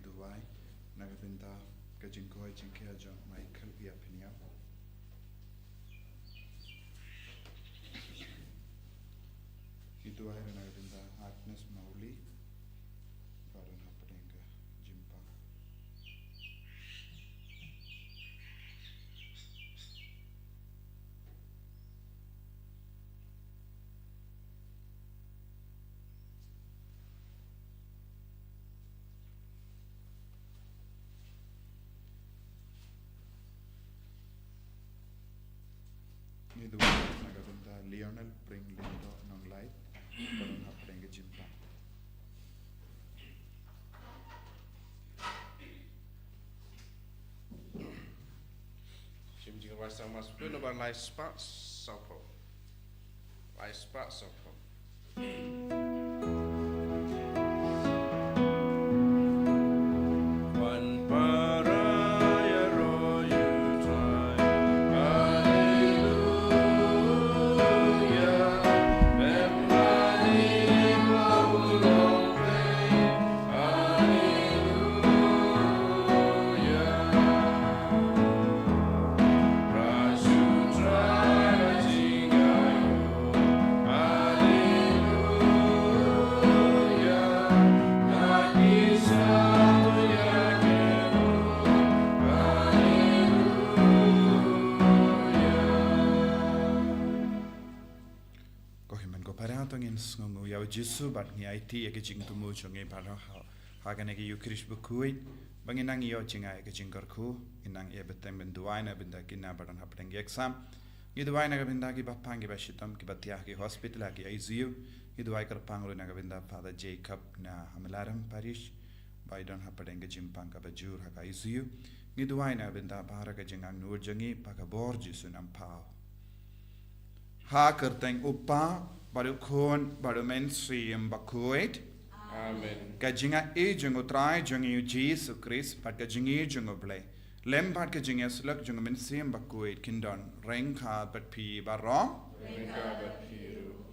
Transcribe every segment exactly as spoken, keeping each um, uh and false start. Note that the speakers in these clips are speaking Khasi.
Duwai na ka bynta ka jingkoit jingkhiah jong Michael ïa Peniap. Ngi duwai na ka bynta Agnes Mauli ba don hapdeng ka jingpang. Ngi duwai na ka bynta Lionel Pring Lyngdoh Nonglait ba don hapdeng ka jingpang. Shim Jingïaroh Sangma Sutun, nombar lai spah sawphew. Lai spah sawphew. Wan para ïaroh ïa u Trai. Haleluya. Mem lane ma u long pei. Haleluya. Ko hynmen ko para, to ngin sngewnguh ïa u Jisu bad ngi aiti ïa ka jingthmu jong ngi baroh ha, ha kane ka Ïukharist bakhuid, ba ngin nang ïoh jngai ïa ka jingkyrkhu. Ngin nang ïa bteng ban duwai na bynta kine ba don hapdeng ki exam. Ngi duwai na ka bynta kiba pang kiba shitom, kiba thiah ha ki hospital, ha ki I C U. Ngi duwai kyrpang ruh na ka bynta Father Jacob na Hamlaram Parish ba i don hapdeng ka jingpang kaba jur ha ka I C U. Ngi duwai na ka bynta baroh ka jingangnud jong ngi, ba ka bor Jisu un ym phaw. Ha ka kyrteng u Kpa bad u Khun bad u Mynsiem Bakhuid. Amen. Ka jingaiei jong u Trai jong ngi u Jisu Khrist bad ka jingïeit jong u Blei, lem bad ka jingïasyllok jong u Mynsiem Bakhuid kin don ryngkat bad phi baroh. Ryngkat bad phi ruh.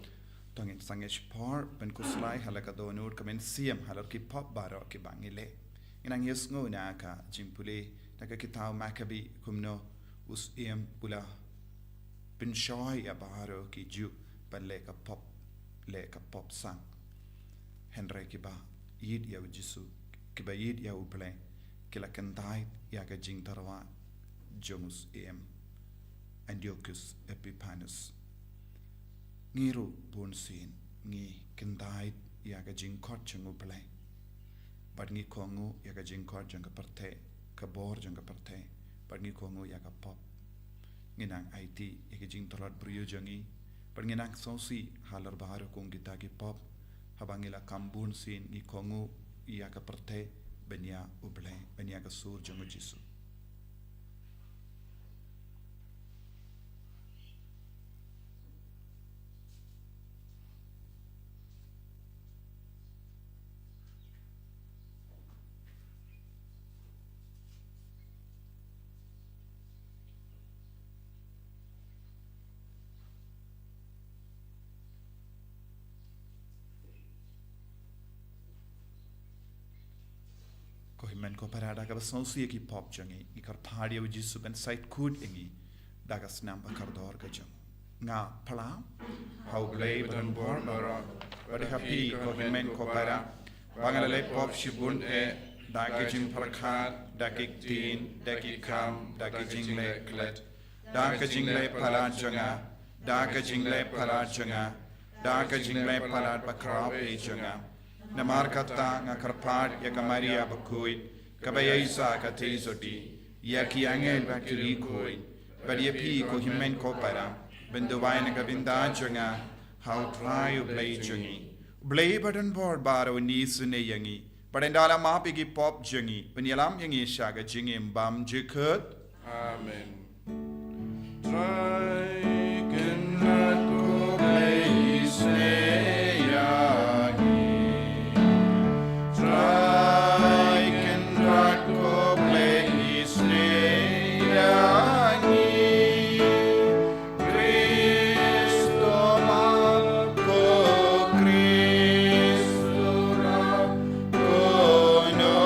To ngin sangeh shipor ban khuslai ha la ka dohnud ka mynsiem halor ki pop baroh kiba ngi leh. Ngin nang ïohsngew na ka jingpule na ka kitab Makabi kumno u Syiem u la pynshoi ïa baroh ki Jiw ban leh ka pop, leh ka pop sang. Hynrei kiba ïeit ïa u Jisu, kiba ïeit ïa u Blei, ki la kyntait ïa ka jingtyrwa jong u Syiem Antiochus Epiphanes. Ngi ruh bunsien ngi kyntait ïa ka jingkhot jong u Blei, bad ngi kohnguh ïa ka jingkhot jong ka pyrthei, ka bor jong ka pyrthei, bad ngi kohnguh ïa ka pop. Ngin nang aiti ïa ka jingtlot briew jong ngi, bad ngin nang sngewsih halor baroh kum kita ki pop, haba ngi la kam bunsien ngi kohnguh ïa ka pyrthei ban ïa u Blei, ban ïa ka sur jong u Jisu. Ko hynmen ko para, da kaba sngewsih ïa ki pop jong ngi, ngi kyrpad ïa u Jisu ban sait khuid ïa ngi da ka snam ba kordor ka jong u. Nga phla ha u Blei badonbor baroh, bad ha phi ko hynmen ko para, ba nga la leh pop shibun eh, da ka jingpyrkhat, da ki ktien, da ki kam, da ki jingleh klet, da ka jingleh palat jong nga, da ka jingleh palat jong nga, da ka jingleh palat bakhraw eh jong nga. Namar kata nga kyrpad ïa ka Maria bakhuid, kaba ïaishah katei sotti, ïa ki angel bad ki riewkhuid, bad ïa phi ko hynmen ko para, ban duwai na ka bynta jong nga ha u Trai u Blei jong ngi. U Blei badonbor baroh un isynei ïa ngi, bad un da la map ïa ki pop jong ngi, bad un ïalam ïa ngi sha ka jingim bymjukut. Amen. Trai Kynrad ko Blei isynei ïa ngi. Trai Kynrad ko Blei isynei ïa ngi. Khrist u map, ko Khrist u rah, ko no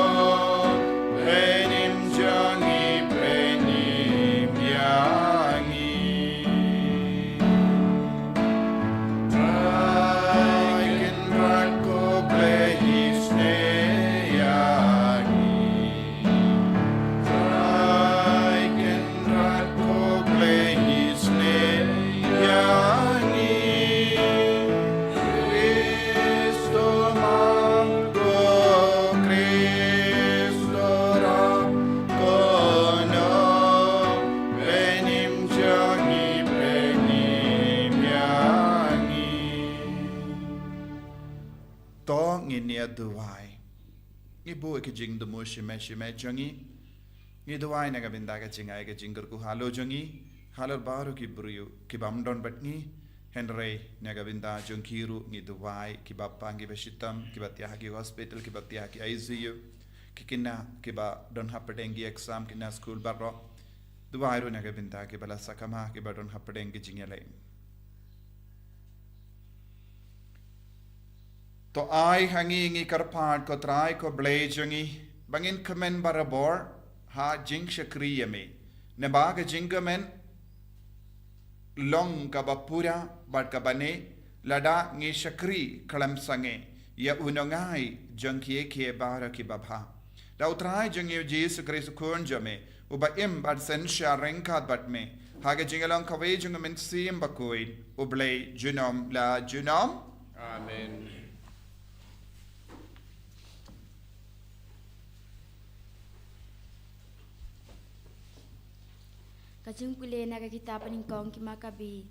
Duwai. Ngi buh ïa ki jingthmu shimet shimet jong ngi. Ngi duwai na ka bynta ka jingai ka jingkyrkhu halor jong ngi, halor baroh ki briew ki bym don bad ngi. Hynrei na ka bynta jong ki ruh ngi duwai, kiba pang, kiba shitom, kiba thiah ha ki hospital, kiba thiah ha ki I C U, ki khynnah kiba don hapdeng ki exam, khynnah skul baroh. Duwai ruh na ka bynta kiba la sakma, kiba don hapdeng ki jingïaleh. To ai ha ngi, ngi kyrpad, ko Trai, ko Blei jong ngi, ba ngin kmen barabor ha jingshakri ïa me. Naba ka jingkmen long kaba pura bad kaba neh, lada ngi shakri khlem sangeh ïa u nongai jong kiei kiei baroh kiba bha. Da u Trai jong ngi u Jisu Khrist u Khun jong me, uba im bad synshar ryngkat bad me, ha ka jinglong kawei jong u Mynsiem Bakhuid, U Blei junom la junom. Amen. Ka jingpule na ka kitab nyngkong ki Makabi.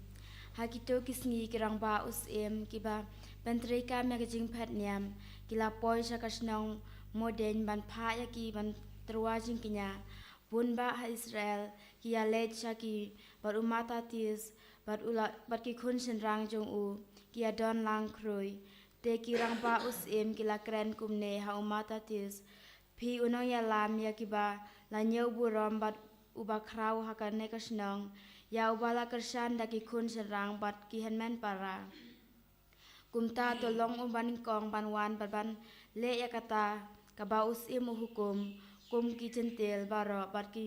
Ha kito ki sngi ki rangbah u syiem kiba pyntreikam ïa ka jingphet niam ki la poi sha ka shnong Modin ban phah ïa ki ban tyrwa jingkñia. Bun bah ha Israel ki ïa leit sha ki, bad u Mattathias bad u la, bad ki khun shynrang jong u ki ïa don lang khrui. Te ki rangbah u syiem ki la kren kumne ha u Mattathias: Phi u nongïalam ïa kiba la ñiew burom bad uba khraw ha kane ka shnong, ïa uba la kyrshan da ki khun shynrang bad ki hynmen para. Kumta to long u banyngkong ban wan bad ban leh ïa kata kaba u syiem u hukum, kum ki Jentil baroh bad ki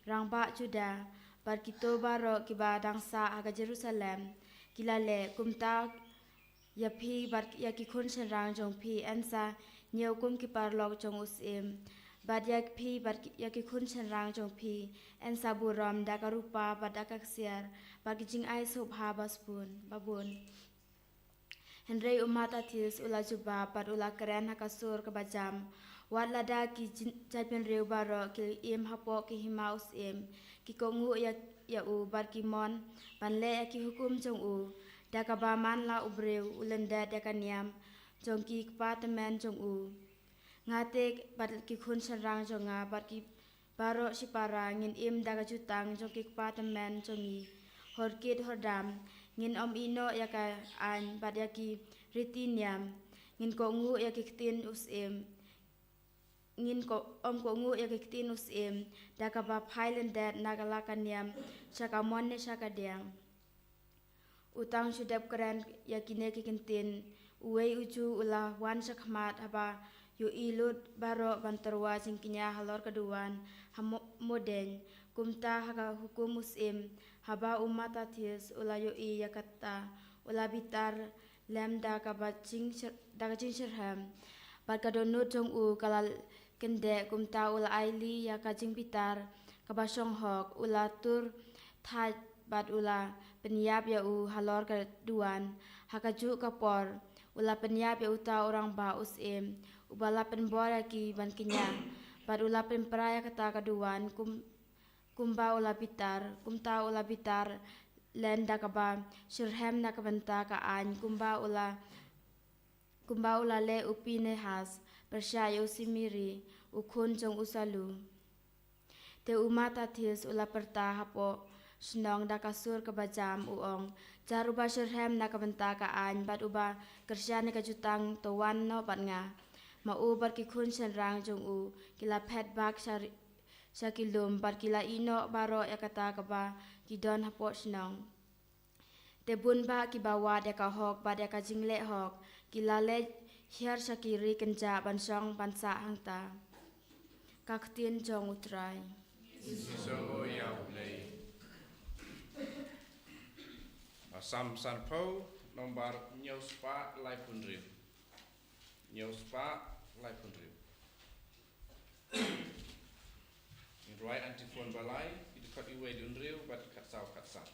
rangbah Juda bad kito baroh kiba dang sah ha ka Jerusalem ki la leh. Kumta ïa phi bad ïa ki khun shynrang jong phi yn sa ñiew kum ki paralok jong u syiem, bad ïa phi bad ïa ki khun shynrang jong phi yn sa burom da ka rupa bad da ka ksiar bad ki jingai sngewbha ba bun, ba bun. Hynrei u Mattathias u la jubab bad u la kren ha ka sur kaba jam: Wat lada ki jin-, jaitbynriew baroh ki im hapoh ki hima u syiem, ki kohnguh ïa, ïa u bad ki mon ban leh ïa ki hukum jong u, da kaba man la u briew u lyndet ïa ka niam jong ki kpa tymmen jong u, nga te bad ki khun shynrang jong nga bad ki baroh shipara ngin im da ka jutang jong ki kpa tymmen jong ngi. Hor kit hor dam ngin ym ïehnoh ïa ka aiñ bad ïa ki riti niam. Ngin kohnguh ïa ki ktien u syiem. Ngin ko-, ym kohnguh ïa ki ktien u syiem, da kaba phai lyndet na ka la ka niam sha ka mon ne sha ka diang. U tang shu dep kren ïa kine ki ktien, uwei u Jiw u la wan shakhmat haba ïohi lut baroh ban tyrwa jingkñia halor ka duwan ha Mo-, Modin. Kumta ha ka hukum u syiem, haba u Mattathias u la ïohi ïa kata, u la bitar lem da kaba jingshir-, da ka jingshitrhem, bad ka dohnud jong u ka la kyndeh. Kumta u la ailad ïa ka jingbitar kaba shong hok, u la tur thait bad u la pynïap ïa u halor ka duwan. Ha kajuh ka por u la pynïap ïa uta u rangbah u syiem uba la pynbor ïa ki ban kñia, bad u la pynpra ïa kata ka duwan kum, kumba u la bitar. Kumta u la bitar len da kaba shitrhem na ka bynta ka aiñ, kumba u la kumba u la leh u Phinehas pyrshah ïa u Simiri, u khun jong u Salu. Te u Mattathias u la pyrta hapoh shnong da ka sur kaba jam, u ong: Jar uba shitrhem na ka bynta ka aiñ bad uba kyrshan ïa ka jutang, to wan noh bad nga. Ma u bad ki khun shynrang jong u ki la phet bak sha ri-, sha ki lum bad ki la ïehnoh baroh ïa kata kaba ki don hapoh shnong. Te bun bah kiba wad ïa ka hok bad ïa ka jingleh hok ki la leit hiar sha ki ri kynjah ban shong ban sah hangta. Ka ktien jong u Trai. Ïa u Blei. Ba Salm sanphew, nombar hynñiew spah laiphew hynriew. Hynñiew spah laiphew hynriew. Ngin rwai antiphon ba lai, ki dkhot iwei dkhot hynriew bad khatsaw khatsan.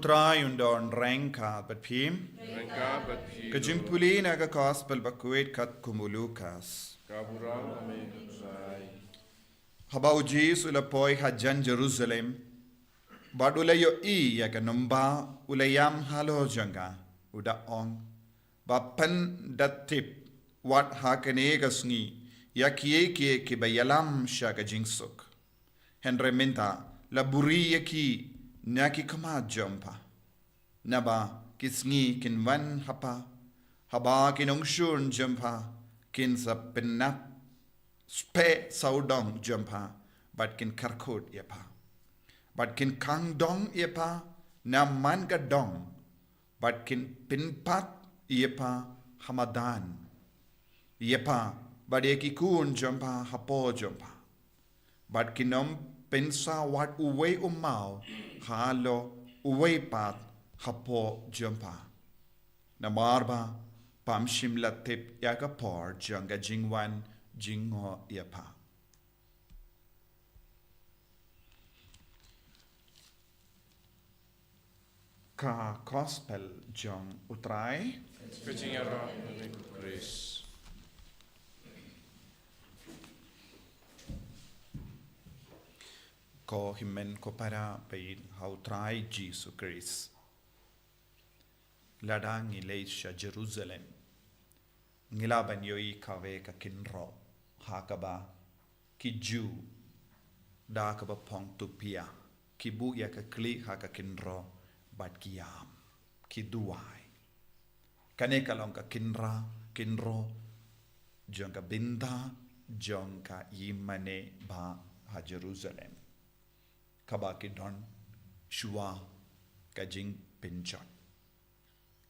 Trai un don ryngkat bad phi. Ryngkat bad phi. Ka jingpule na ka Gospel bakhuid katkum u Lukas. Ka burom ïa me, Trai. Haba u Jisu u la poi hajan Jerusalem, bad u la ïohi ïa ka nongbah, u la ïam halor jong ka, u da ong, ba phin da tip wat ha kane ka sngi ïa kiei kiei kiba ïalam sha ka jingsuk. Hynrei mynta la buhrieh ïa ki na ki khmat jong pha. Naba ki sngi kin wan ha pha, haba ki nongshun jong pha kin sa pynïap speh sawdong jong pha, bad kin kyrkhu ïa pha, bad kin khang dong ïa pha na man ka dong, bad kin pynpat ïa pha ha madan ïa pha, bad ïa ki khun jong pha hapoh jong pha, bad kin ym pynsaw wat uwei u maw halor uwei pat hapoh jong pha. Namar ba pham shym la tip ïa ka por jong ka jingwan jong u Nongpynim. Ka Gospel jong u Trai. Ka jingïaroh ïa me ko Khrist. Ko hynmen ko para ba ïeit ha u Trai Jisu Khrist. Lada ngi leit sha Jerusalem, ngi lah ban ïohi kawei ka kynroh ha kaba ki Jiw da kaba phong tupia ki buh ïa ka khlieh ha ka kynroh bad ki ïam, ki duwai. Kane ka long ka kynra, kynroh jong ka bynta jong ka ïingmane ba ha Jerusalem, kaba ki don shuwa ka jingpynjot.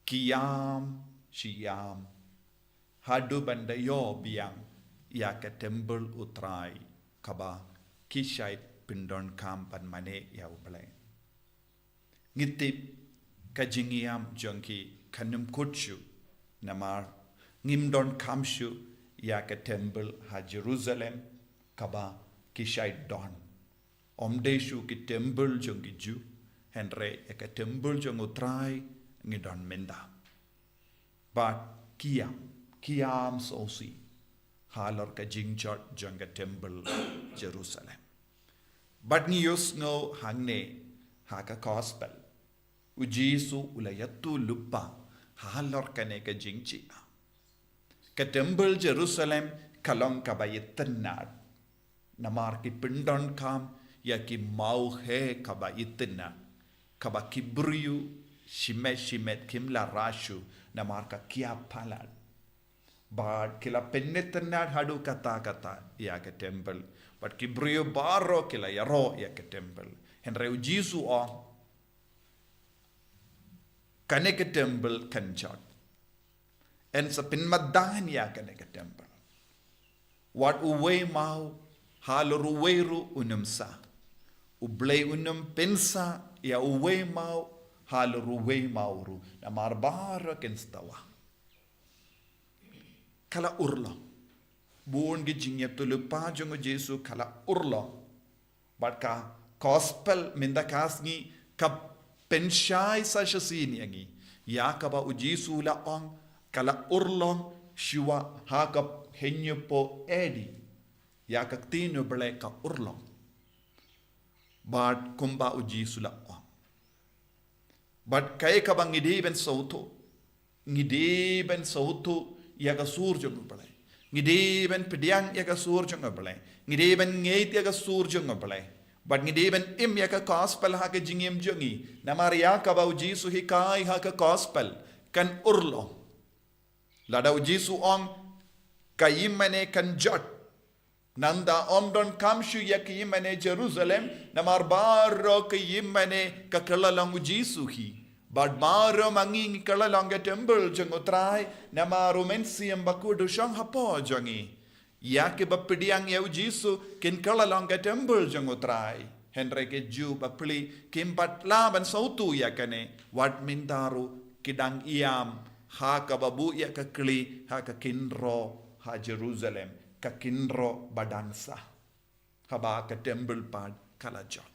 Ki ïam shi ïam haduh ban da ïoh biang ïa ka templ u Trai, kaba ki shait pyndonkam ban mane ïa U Blei. Ngi tip ka jingïam jong ki kan ym kut shuh, namar ngim donkam shuh ïa ka templ ha Jerusalem kaba ki shait don. Ym dei shuh ki templ jong ki Jiw, hynrei ïa ka templ jong u Trai ngi don mynta. Bad ki ïam, ki ïam sngewsih halor ka jingjot jong ka templ Jerusalem. Bad ngi ïohsngew hangne ha ka Gospel, u Jisu u la ïathuhlypa halor kane ka jingjia. Ka templ Jerusalem ka long kaba itynnad, namar ki pyndonkam ïa ki mawheh kaba itynnad, kaba ki briew shimet shimet kim lah rah shuh namar ka kiar palat. Bad ki la pynitynnad haduh katta katta ïa ka templ. Bad ki briew baroh ki la ïaroh ïa ka templ. Hynrei u Jisu u ong, kane ka templ kan jot. Yn sa pynmadan ïa kane ka templ. Wat uwei maw halor uwei ruh un ym sah. U Blei un ym pynsah ïa uwei maw halor uwei maw ruh, namar baroh kin sa tawang. Ka la urlong. Bun ki jingïathuhlypa jong u Jisu ka la urlong. Bad ka Gospel mynta ka sngi ka pynshai sa shisien ïa ngi ïa kaba u Jisu u la ong, ka la urlong shuwa ha ka hynñiewphew A D. Ïa ka ktien U Blei ka urlong. Bad kumba u Jisu u la ong. Bad kaei kaba ngi dei ban sngewthuh. Ngi dei ban sngewthuh ïa ka sur jong U Blei. Ngi dei ban pdiang ïa ka sur jong U Blei. Ngi dei ban ngeit ïa ka sur jong U Blei. Bad ngi dei ban im ïa ka Gospel ha ka jingim jong ngi. Namar ïa kaba u Jisu u hikai ha ka Gospel kan urlong. Lada u Jisu u ong, ka ïingmane kan jot. Nangta ym donkam shuh ïa ka ïingmane Jerusalem, namar baroh ka ïingmane ka kylla long u Jisu hi. Bad baroh ma ngi ngi kylla long ka templ jong u Trai, namar u Mynsiem Bakhuid u shong hapoh jong ngi. Ïa kiba pdiang ïa u Jisu kin kylla long ka templ jong u Trai. Hynrei ki Jiw bapli kim pat lah ban sngewthuh ïa kane, wat mynta ruh ki dang ïam ha kaba buh ïa ka khlieh ha ka kynroh ha Jerusalem, ka kynroh ba dang sah. Haba ka templ pat ka la jot.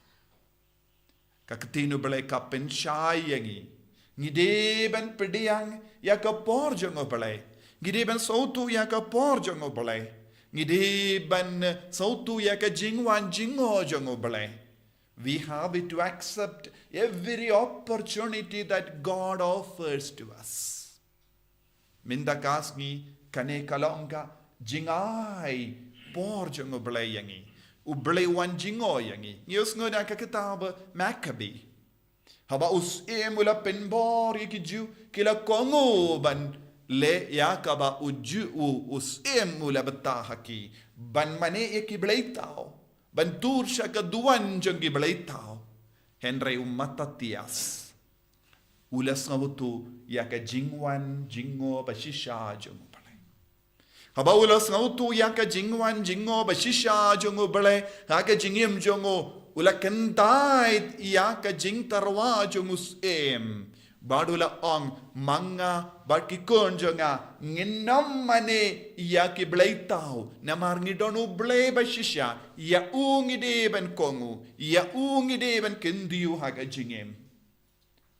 Ka ktien U Blei ka pynshai ïa ngi. Ngi dei ban pdiang ïa ka por jong U Blei. Ngi dei ban sngewthuh ïa ka por jong U Blei. Ngi dei ban sngewthuh ïa ka jingwan jingngooh jong U Blei. We have to accept every opportunity that God offers to us. Mynta ka sngi kane ka long ka jingai por jong U Blei ïa ngi. U Blei wan jingngooh ïa ngi. Ngi ïohsngew na ka kitab Makabi. Haba u syiem u la pynbor ïa ki Jiw, ki la kohnguh ban leh ïa kaba u Jiw u, u syiem u la btah ha ki. Ban mane ïa ki bleithaw. Ban tur sha ka duwan jong ki bleithaw. Hynrei u Mattathias u la sngewthuh ïa ka jingwan jingngooh ba shisha jong U Blei. Haba u la sngewthuh ïa ka jingwan jingngooh ba shisha jong U Blei ha ka jingim jong u, u la kyntait ïa ka jingtyrwa jong u syiem. Bad u la ong, ma nga bad ki khun jong nga ngin ym mane ïa ki bleithaw, namar ngi don U Blei ba shisha. Ïa u ngi dei ban kohnguh, ïa u ngi dei ban kyntiew ha ka jingim.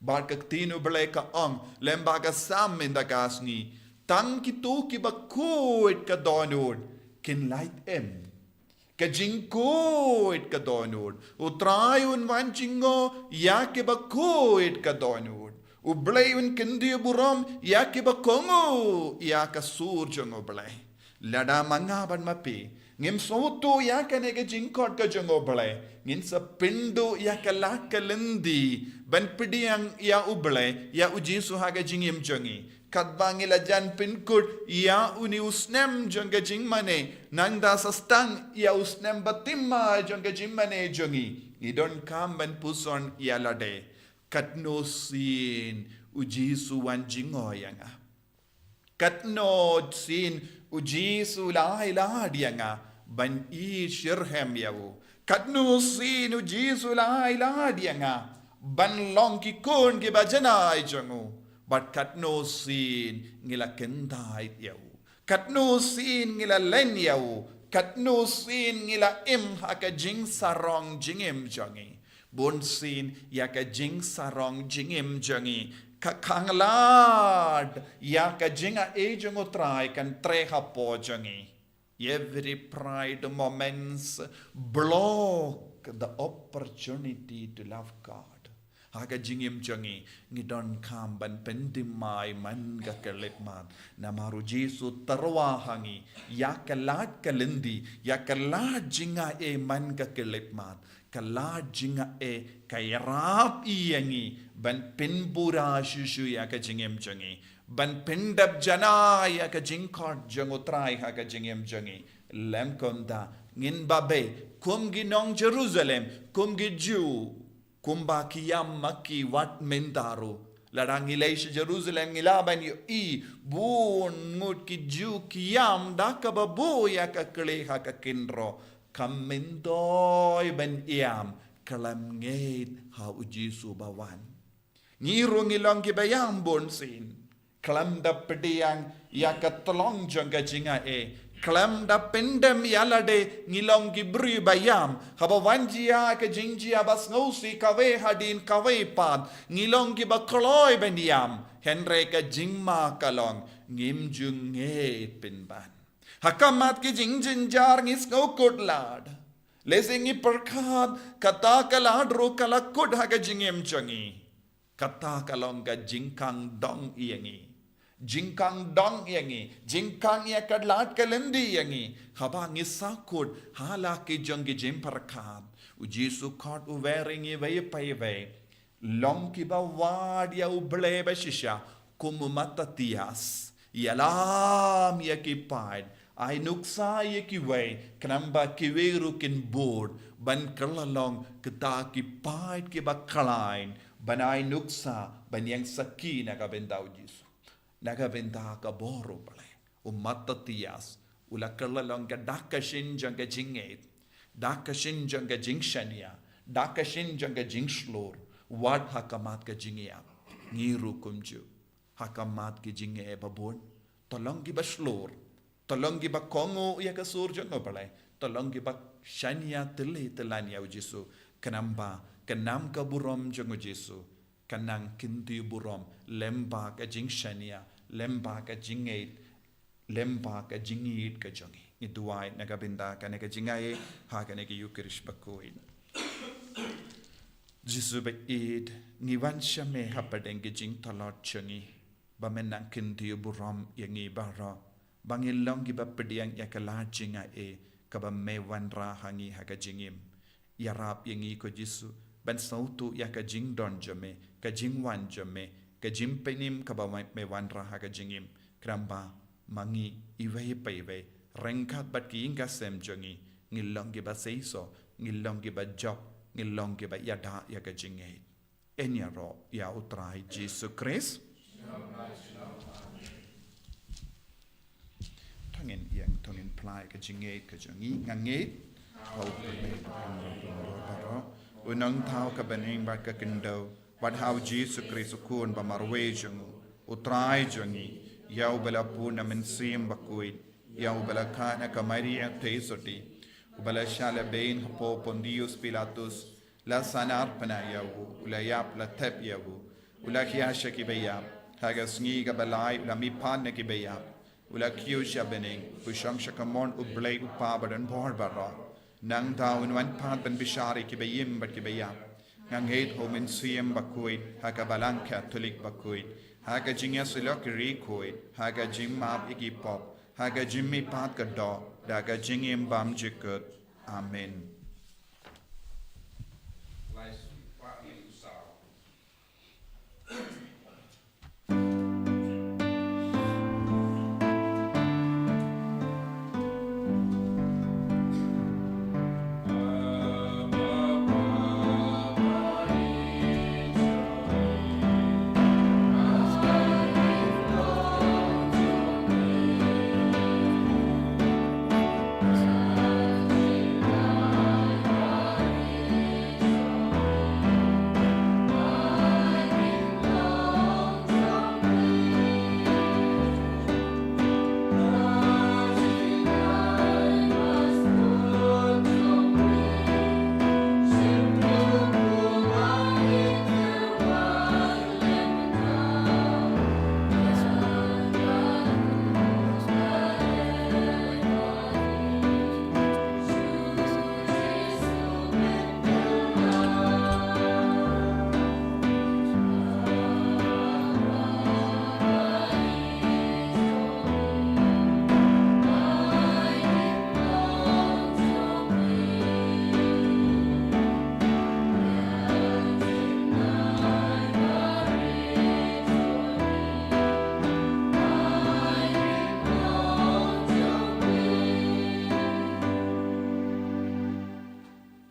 Bad ka ktien U Blei ka ong lem bad ka Salm mynta ka sngi, tang kito kiba khuid ka dohnud kin lait im. Ka jingkhuid ka dohnud. U Trai un wan jingngooh ïa kiba khuid ka dohnud. U Blei un kyntiew burom ïa kiba kohnguh ïa ka sur jong U Blei. Lada ma nga bad ma phi ngim sngewthuh ïa kane ka jingkhot ka jong U Blei, ngin sa pynduh ïa ka lad ka lynti ban pdiang ïa U Blei, ïa U Jisu ha ka jingim jong ngi. Katba ngi la jan pynkut ïa une u snem jong ka jingmane, nangta sa sdang ïa u snem bathymmai jong ka jingmane jong ngi, ngi donkam ban puson ïa lade. Katno sien U Jisu wan jingngooh ïa nga. Katno sien U Jisu la ai lad ïa nga ban ïeit shitrhem ïa u. Katno sien U Jisu la ai lad ïa nga ban long ki khun kiba janai jong u. Bad katno sien ngi la kyntait ïa u. Katno sien ngi la len ïa u. Katno sien ngi la im ha ka jingsarong jingim jong ngi. Bunsien ïa ka jingsarong jingim jong ngi ka khanglad ïa ka jingai jong U Trai kan treh hapoh jong ngi. Every pride moments block the opportunity to love God. Ha ka jingim jong ngi, ngi donkam ban pynthymmai man ka khyllipmat. Namar U Jisu tyrwa ha ngi ïa ka lad ka lynti, ïa ka lad jingai man ka khyllipmat. Ka lad jingai ka ïarap ïa ngi ban pynbura shuh shuh ïa ka jingim jong ngi, ban pyndep janai ïa ka jingkhot jong U Trai ha ka jingim jong ngi. Lem kumta, ngin babe kum ki nong Jerusalem, kum ki Jiw, kumba ki ïam ma ki wat mynta ruh. Lada ngi leit sha Jerusalem ngi lah ban ïohi bun ngut ki Jiw ki ïam da kaba buh ïa ka kli ha ka khynraw. Kam myntoi ban ïam khlem ngeit ha U Jisu ba wan. Ngi ruh ngi long kiba ïam bunsien. Khlem da pdiang ïa ka tlong jong ka jingai. Khlem da pyndem ïa lade, ngi long ki briew ba ïam. Haba wan jia ka jingjia ba sngewsih kawei hadien kawei pat, ngi long kiba kloi ban ïam. Hynrei ka jingma ka long, ngim ju ngeit pynban. Ha khmat ki jingjynjar ngi sngewkut lad. Lehse ngi pyrkhat kata ka lad ruh ka la kut ha ka jingim jong ngi. Kata ka long ka jingkhang dong ïa ngi. Jingkhang dong ïa ngi. Jingkhang ïa ka lad ka lynti ïa ngi. Haba ngi sahkut ha la ki jong ki jingpyrkhat, U Jisu khot u wer ïa ngi iwei pa iwei. Long kiba wad ïa U Blei ba shisha, kum u Mattathias. Ïalam ïa ki paid, ai nuksa ïa kiwei, khnang ba kiwei ruh kin bud ban kylla long kita ki paid kiba khlaiñ, ban ai nuksa, ban ïeng sakhi na ka bynta U Jisu. Na ka bynta ka bor U Blei. U Mattathias u la kylla long ka dak ka shin jong ka jingngeit, dak ka shin jong ka jingshaniah, dak ka shin jong ka jingshlur. Wat ha khmat ka jingïap, ngi ruh kumjuh. Ha khmat ki jingeh ba bun, to long kiba shlur, to long kiba kohnguh ïa ka sur jong U Blei, to long kiba shaniah tylli tyllan ïa U Jisu, khnang ba Ka nam ka burom jong u Jisu ka nang kyntiew burom lyngba ka jingshaniah, lyngba ka jingngeit, lyngba ka jingngeit ka jong ngi. Ngi duwai na ka bynta kane ka jingai ha kane ka Eucharist bakhuid. Jisu ba ïeit, ngi wan sha me hapdeng ki jingtlot jong ngi, ba men nang kyntiew burom ïa ngi baroh, ba ngin long kiba pdiang ïa ka lad jingaiei kaba me wanrah ha ngi ha ka jingim. Ïarap ïa ngi ko Jisu ban sngewthuh ïa ka jingdon jong me, ka jingwan jong me, ka jingpynim kaba me wanrah ha ka jingim. Khnang ba ma ngi iwei pa iwei, ryngkat bad ki ïing ki sem jong ngi, ngin long kiba seisoh, ngin long kiba jop, ngin long kiba ïada ïa ka jingngeit. Yn ïaroh ïa u Trai Jisu Khrist. To ngin ïeng, to ngin phla ïa ka jingngeit ka jong ngi. Nga ngeit ba u Blei ba pynrem bor baroh, u Nongthaw ka bneng bad ka khyndew, bad ha u Jisu Khrist u Khun ba marwei jong u, u Trai jong ngi, ïa uba la bun na Mynsiem Bakhuid, ïa uba la khot na ka Maria Theisotti, uba la shah lehbeiñ hapoh Pontius Pilatus, la sahnarphna ïa u, u la ïap, la thep ïa u, u la khia sha kiba ïap, ha ka sngi kaba lai u la mihpat na kiba ïap, u la kiew sha bneng, u shong sha kamon u Blei u Kpa ba don bor baroh. Nangta un wan pat ban bishar ïa kiba im bad kiba ïap. Nga ngeit ha u Mynsiem Bakhuid, ha ka Balang Katholik bakhuid, ha ka jingïasyllok ki riewkhuid, ha ka jingmap ïa ki pop, ha ka jingmihpat ka doh, da ka jingim bymjukut. Amen.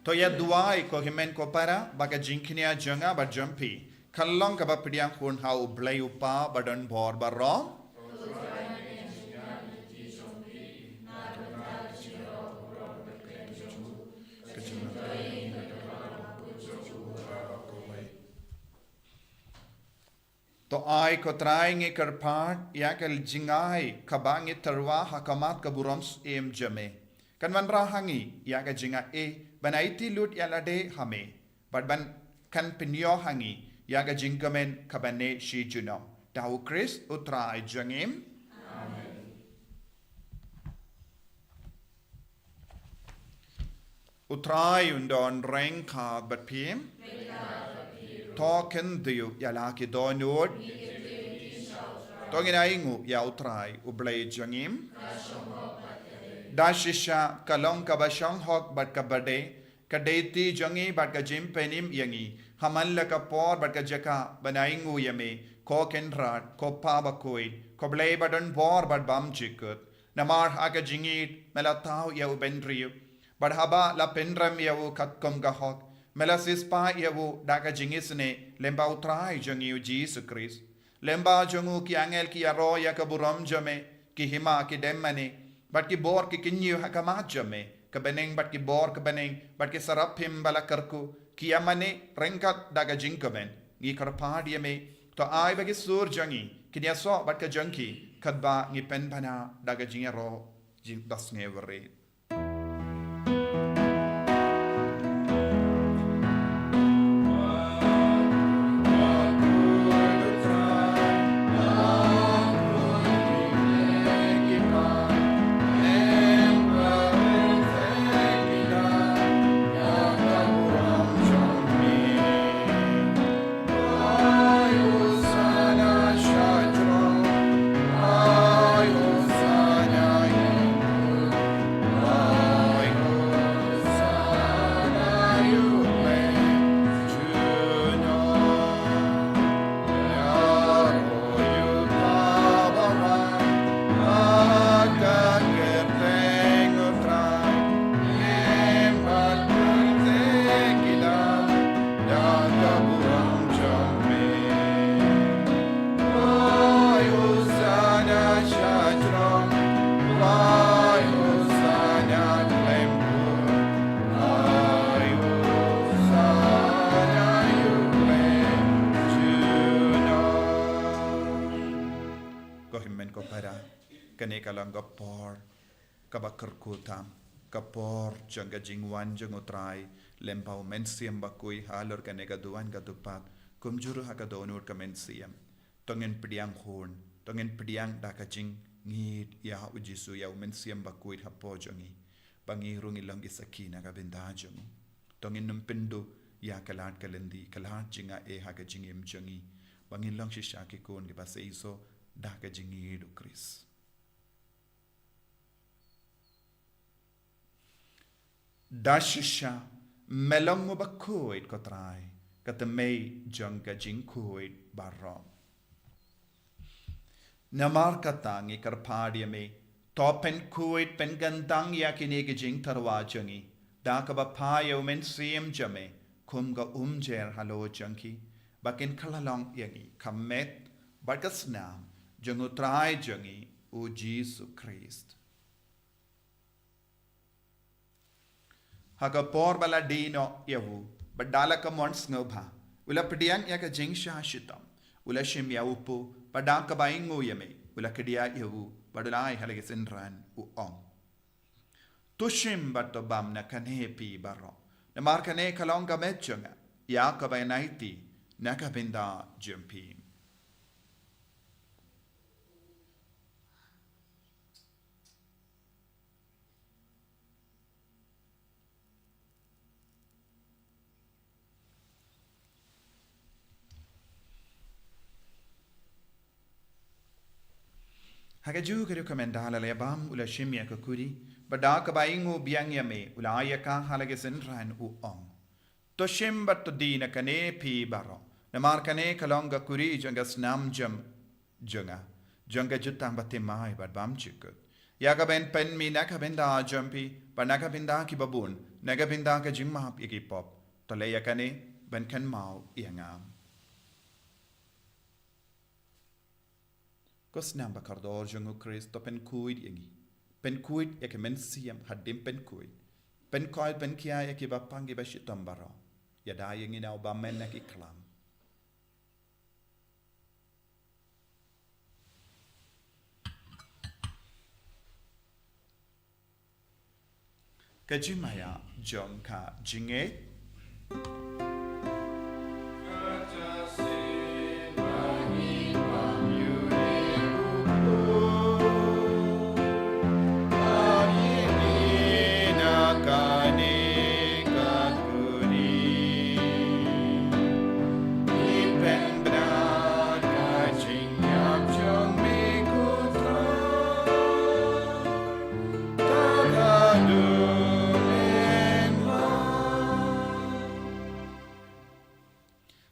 To ïa duwai ko hynmen ko para, ba ka jingkñia jong nga bad jong phi kan long kaba pdiang hun ha u Blei u Kpa ba don bor baroh. To ai ko Trai ngi kyrpad ïa ka jingai kaba ngi tyrwa ha khmat ka burom syiem jong me, kan wanrah ha ngi ïa ka jingaiei ban aiti lut ïa lade ha me, bad ban kan pynïoh ha ngi ïa ka jingkmen kaba neh shi junom. Da u Khrist u Trai jong ngi. Amen. U Trai un don ryngkat bad phi. To khyndiat ïa la ki dohnud. To ngin ainguh ïa u Trai u Blei jong ngi. Da shisha ka long kaba shong hok bad kaba dei, ka dei ti jong ngi bad ka jingpynim ïa ngi ha man la ka por bad ka jaka ban ainguh ïa me, ko Kynrad, ko Kpa bakhuid, ko Blei ba don bor bad bymjukut. Namar ha ka jingïeit me la thaw ïa u bynriew, bad haba la pynrem ïa u katkum ka hok, me la siewspah ïa u da ka jingisynei lyngba u Trai jong ngi u Jisu Khrist. Lyngba jong u ki angel ki ïaroh ïa ka burom jong me, ki hima ki dem mane, bad ki bor ki kyñiew ha khmat jong me. Ka bneng bad ki bor ka bneng bad ki saraphim ba la kyrkhu ki ïa mane ryngkat da ka jingkmen. Ngi kyrpad ïa me, to ai ba ki sur jong ngi kin ïasoh bad ka jong ki, katba ngi pynbna da ka jingïaroh jingdasngew rit. Ko hynmen ko para, kane ka long ka por kaba kyrkhu tam, ka por jong ka jingwan jong U Trai, lem bad U Mynsiem Bakhuid halor kane ka duwan ka dupat, kumjuh ruh ha ka dohnud ka mynsiem. To ngin pdiang hun, to ngin pdiang da ka jingngeit ïa U Jisu, ïa U Mynsiem Bakhuid hapoh jong ngi, ba ngi ruh ngin long ki sakhi na ka bynta jong U. To ngin nym pynduh ïa ka lad ka lynti, ka lad jingaiei ha ka jingim jong ngi, ba ngin long shisha ki khun kiba seisoh da ka jingngeit U Khrist. Da shisha, me long uba khuid ko Trai, ka tmei jong ka jingkhuid baroh. Namar kata ngi kyrpad ïa me, to pynkhuid pynkyntang ïa kine ki jingtyrwa jong ngi, da kaba phah ïa U Mynsiem jong me kum ka umjer halor jong ki, ba kin kylla long ïa ngi ka met bad ka snam jong U Trai jong ngi U Jisu Khrist. Ha ka por ba la die noh ïa u, bad da la ka mon sngewbha, u la pdiang ïa ka jingshah shitom, u la shim ïa u kpu, bad da kaba ainguh ïa me, u la kdiah ïa u, bad u la ai ha la ki synran, u ong: To shim bad to bam na kane phi baroh, namar kane ka long ka met jong nga, ïa kaba yn aiti na ka bynta jong phi. Ha kajuh ka rukom ynda la ïa bam, u la shim ïa ka kuri, bad da kaba ainguh biang ïa me, u la ai ïa ka ha la ki synran, u ong: To shim bad to die na kane phi baroh, namar kane ka long ka kuri jong ka snam jong jong nga, jong ka jutang bathymmai bad bymjukut, ïa kaba yn pynmih na ka bynta jong phi bad na ka bynta kiba bun, na ka bynta ka jingmap ïa ki pop. To leh ïa kane ban kynmaw ïa nga. Ko snam ba kordor jong U Khrist, to pynkhuid ïa ngi. Pynkhuid ïa ka mynsiem hadien pynkhuid. Pynkhuid, pynkhia ïa kiba pang, kiba shitom baroh. Ïada ïa ngi na u bymman na ki khlam. Ka jingmaïa jong ka jingngeit.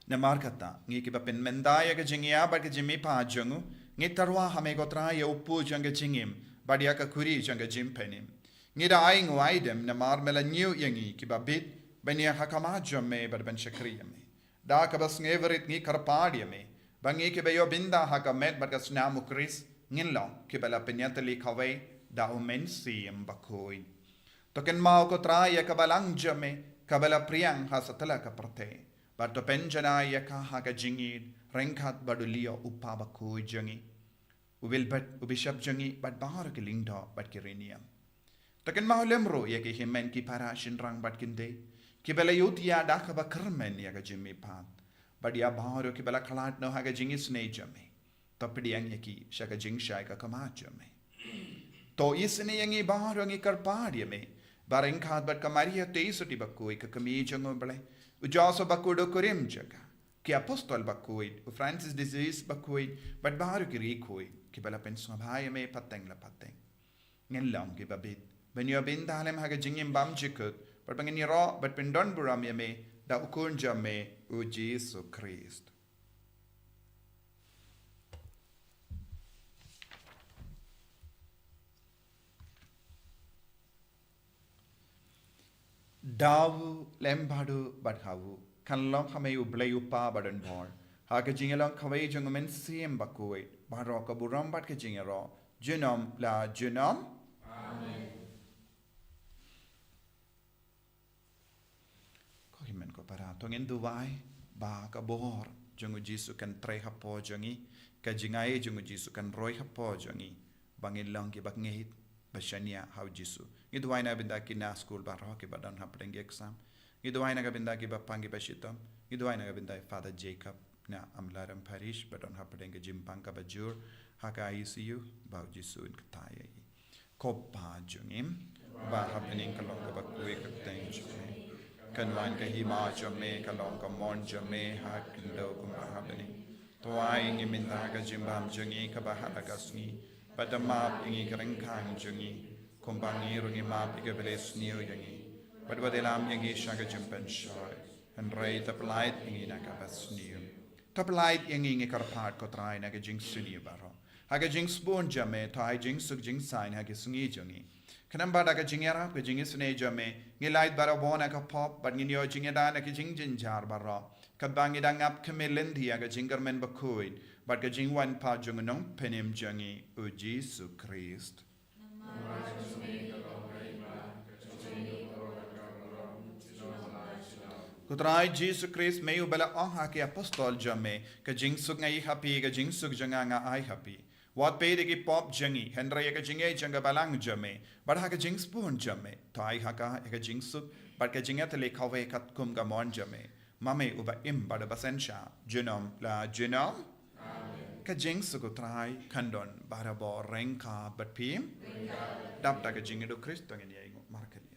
Namar kata, ngi kiba pynmynta ïa ka jingïap bad ka jingmihpat jong u, ngi tyrwa ha me ko Trai ïa u kpu jong ka jingim, bad ïa ka kuri jong ka jingpynim. Ngi da ainguh aidem namar me la ñiew ïa ngi kiba bit, ban ïeng ha khmat jong me bad ban shakri ïa me. Da kaba sngewrit ngi kyrpad ïa me, ba ngi kiba ïoh bynta ha ka met bad ka snam U Khrist, ngin long kiba la pynïatylli kawei da U Mynsiem Bakhuid. To kynmaw ko Trai ïa ka balang jong me, kaba la pdiang ha satlak ka pyrthei. Bad to pynjanai ïa ka ha ka jingïeit, ryngkat bad u Leo u kpa bakhuid jong ngi, u bilbet, u bishop jong ngi, bad baroh ki lyngdoh bad ki riewniam. To kynmaw lem ruh ïa ki hynmen ki para shynrang bad kynthei, kiba la ïohthiah da kaba kyrmen ïa ka jingmihpat, bad ïa baroh kiba la khlad noh ha ka jingisynei jong me. To pdiang ïa ki sha ka jingshai ka khmat jong me. To isynei ïa ngi baroh, ngi kyrpad ïa me, ba ryngkat bad ka Maria Theisotti bakhuid ka kmie jong U Blei, u Joseph bakhuid u kurim jong ka, ki apostol bakhuid, u Francis de Assisi bakhuid, bad baroh ki riewkhuid kiba la pynsngewbha ïa me pateng la pateng, ngin long kiba bit ban ïoh bynta lem ha ka jingim bymjukut, bad ba ngin ïaroh bad pyndonburom ïa me da u Khun jong me, U Jisu Khrist. Da u, lem bad u, bad ha u, kan long ha me U Blei U Kpa badonbor, ha ka jingïalong kawei jong U Mynsiem Bakhuid, baroh ka burom bad ka jingïaroh junom la junom. Amen. Ko hynmen ko para, to ngin duwai ba ka bor jong u Jisu kan trei hapoh jong ngi, ka jingai jong u Jisu kan roi hapoh jong ngi, ba ngin long kiba ngeit, ba shaniah ha u Jisu. Ngi duwai na ka bynta ki nurse skul baroh kiba don hapdeng ki exam. Ngi duwai na ka bynta kiba pang kiba shitom. Ngi duwai na ka bynta Father Jacob na Amlarem Parish ba don hapdeng ka jingpang kaba jur ha ka I C U, ba u Jisu un kyrteng ïa i. Ko Pa jong ngi ba ha bneng, ka long kaba khuid ka kyrteng jong me. Kan wan ka hima jong me, ka long ka mon jong me ha khyndew kumba ha bneng. To ai ïa ngi mynta ka jingbam jong ngi kaba ha la ka sngi. Bad to map ïa ngi ki ryngkang jong ngi, kumba ngi ruh ngi map ïa kiba la sniew ïa ngi. Bad wat ïalam ïa ngi sha ka jingpynshoi, hynrei to pyllait ïa ngi na kaba sniew. To pyllait ïa ngi, ngi kyrpad ko Trai, na ka jingsniew baroh. Ha ka jingsbun jong me, to ai jingsuk jingsaiñ ha ka sngi jong ngi. Khnang ba da ka jingïarap ka jingisynei jong me, ngin lait barabor na ka pop, bad ngin ïoh jingïada na ki jingjynjar baroh. Katba ngi dang ap khmih lynti ïa ka jingkyrmen bakhuid bad ka jingwan pat jong u Nongpynim jong ngi, u Jisu Khrist. Ko Trai Jisu Khrist, me uba la ong ha ki apostol jong me, ka jingsuk nga ïoh ha phi, ka jingsuk jong nga nga ai ha phi. Wat peit ïa ki pop jong ngi, hynrei ïa ka jingïeit jong ka balang jong me. Bad ha ka jingsbun jong me, to ai ha ka ïa ka jingsuk bad ka jingïatylli kawei katkum ka mon jong me. Ma me uba im bad uba synshar junom la junom. Amen. Ka jingsuk u Trai kan don barabor ryngkat bad phi. Dap da ka jingïaid u Khrist, to ngin ïa ïnguh markylliang.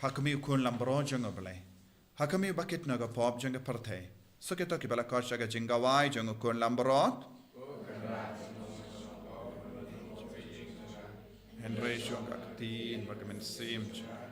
Ha khmih u Khun Lambrot jong U Blei. Ha khmih u ba kit na ka pop jong ka pyrthei. Suk ïa kito kiba la koit sha ka jingkhawai jong u Khun Lambrot. Hynrei shuh ka ktien bad ka mynsiem jong ka.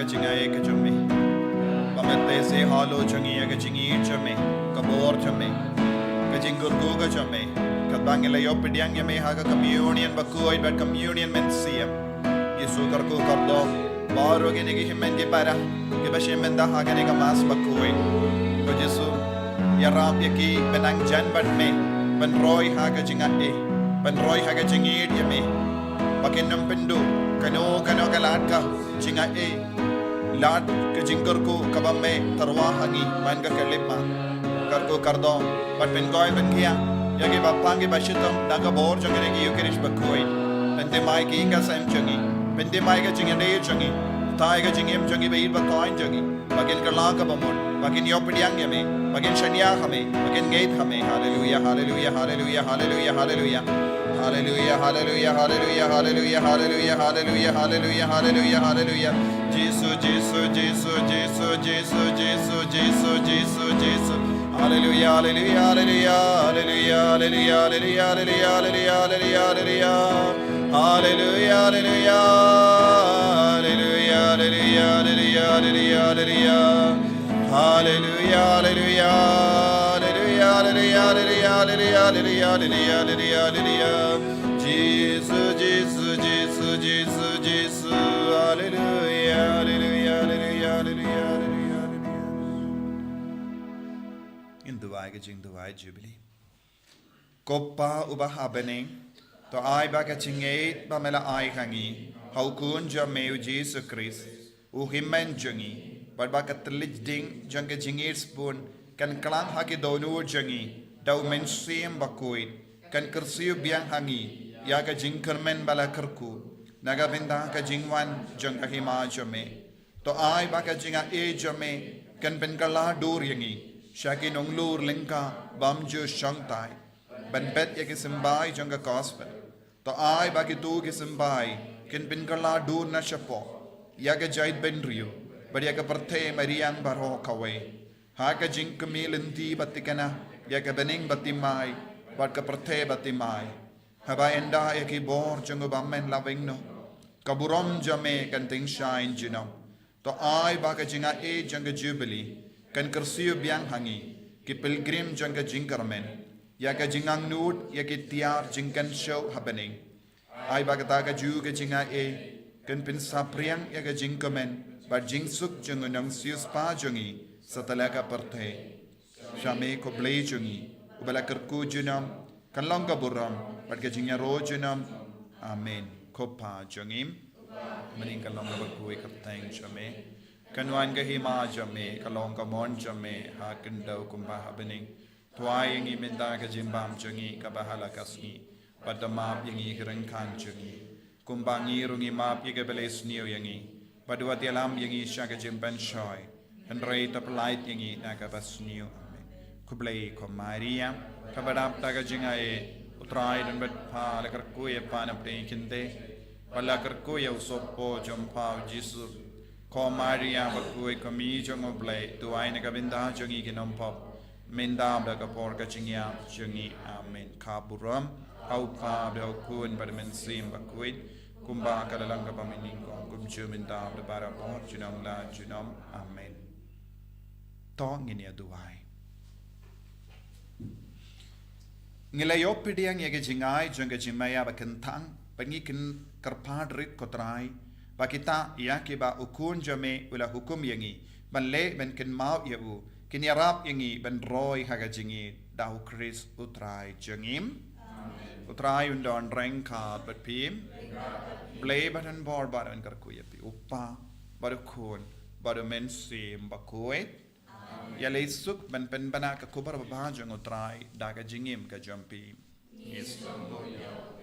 Jingaiei ka jong me. Ba me teh seh halor jong ngi ïa ka jingïeit jong me, ka bor jong me, ka jingkyrkhu ka jong me. Katba ngi la ïoh pdiang ïa me ha ka communion bakhuid bad communion mynsiem. Jisu, kyrkhu kyrdoh baroh kine ki hynmen ki para kiba shim bynta ha kane ka Mass bakhuid. Ko Jisu, ïarap ïa ki ban nang jan bad me, ban roi ha ka jingaiei, ban roi ha ka jingïeit ïa me. Ba kin ym pynduh kano kano ka lad ka jingaiei, lad ka jingkyrkhu kaba me tyrwa ha ngi man ka khyllipmat. Kyrkhu kyrdoh bad pynkhiah ban ïa kiba pang kiba shitom na ka bor jong kane ka Eucharist bakhuid. Pynthymmai ki ïing ka sem jong ngi, pynthymmai ka jingïadei jong ngi, tai ka jingim jong ngi bad ït ba thaiñ jong ngi. Ba kin kylla kaba mut, ba kin ïoh pdiang ïa me, ba kin shaniah ha me, ba kin ngeit ha me. Haleluia, haleluia, haleluia, haleluia, haleluia. Haleluia, haleluia, haleluia, haleluia, haleluia, haleluia, haleluia, haleluia, haleluia. Jisu, Jisu, Jisu, Jisu, Jisu, Jisu, Jisu, Jisu, Jisu. Haleluia, haleluia, haleluia, haleluia, haleluia, haleluia, haleluia, haleluia, haleluia. Haleluia, haleluia. Haleluia, haleluia, haleluia, haleluia, haleluia. Haleluia, haleluia. Haleluia, haleluia, haleluia, haleluia, haleluia, haleluia, haleluia, haleluia. Jisu, Jisu, Jisu, Jisu, Jisu. Haleluia, haleluia, haleluia, haleluia, haleluia, haleluia. Ngin duwai ka jingduwai Jubilee. Ko Pa uba ha bneng, to ai ba ka jingngeit ba me la ai ha ngi ha u Khun jong me u Jisu Khrist, u Hynmen jong ngi, bad ba ka thylliej ding jong ka jingïeit sbun kan klang ha ki dohnud jong ngi da u Mynsiem Bakhuid, kan kyrsiew biang ha ngi ïa ka jingkyrmen ba la kyrkhu na ka bynta ka jingwan jong ka Hima jong me. To ai ba ka jingaiei jong me kan pynkylla dur ïa ngi sha ki nonglur lyngkha bymjukshongthait, ban bet ïa ki symbai jong ka Gospel. To ai ba kito ki symbai kin pynkylla dur na shapoh ïa ka jaitbynriew bad ïa ka pyrthei mariang baroh kawei, ha ka jingkmie lynti ba thikna ïa ka bneng ba thymmai bad ka pyrthei ba thymmai. Haba ynda ïa ki bor jong u Bymman la weng noh, ka burom jong me kan tyngshaiñ junom. To ai ba ka jingaiei jong ka Jubilee kan kyrsiew biang ha ngi, ki pilgrim jong ka jingkyrmen, ïa ka jingangnud ïa ki tiar jingkynshew ha bneng. Ai ba kata kajuh ka jingaiei kan pynsaphriang ïa ka jingkmen bad jingsuk jong u nongsiewspah jong ngi satlak ka pyrthei. Sha me ko Blei jong ngi, uba la kyrkhu junom, kan long ka burom bad ka jingïaroh junom. Amen. Ko Pa jong ngi, mynhynnin kan long kaba khuid ka kyrteng jong me. Kan wan ka hima jong me, kan long ka mon jong me ha khyndew kumba ha bneng. To ai ïa ngi mynta ka jingbam jong ngi kaba ha la ka sngi. Bad to map ïa ngi ki ryngkat jong ngi, kumba ngi ruh ngi map ïa kiba la sniew ïa ngi. Bad wat ïalam ïa ngi sha ka jingpynshoi, hynrei to pyllait ïa ngi na kaba sniew. Amen. Khublei ko Maria, kaba dap da ka jingaiei, u Trai u don bad pha. La kyrkhu ïa pha na pdeng ki khyndai, bad la kyrkhu ïa u sohpop jong pha u Jisu. Ko Maria bakhuid, ko Kmie jong u Blei, duwai na ka bynta jong ngi ki nongpop, mynta bad ha ka por ka jingïap jong ngi. Amen. Ka burom ha u Pa bad ha u Khun bad ha u Mynsiem Bakhuid, kumba ka la long kaba mynnyngkong, kumjuh mynta bad barabor, junom la junom. Amen. To ngin ïa duwai. Ngi la ïoh pdiang ïa ka jingai jong ka jingmaïa ba kynthang, ba ngi kyrpad rit ko Trai, ba kita ïa kiba u Khun jong me u la hukum ïa ngi ban leh ban kynmaw ïa u, kin ïarap ïa ngi ban roi ha ka jingïeit, da u Khrist u Trai jong ngi. U Trai un don ryngkat bad phi. Blei ba don bor ba un kyrkhu ïa phi, u Pa bad u Khun bad u Mynsiem Bakhuid. Ïaleh suk ban pynbna ka khubor babha jong u Trai da ka jingim ka jong phi. Ngi sngewbha ïa u.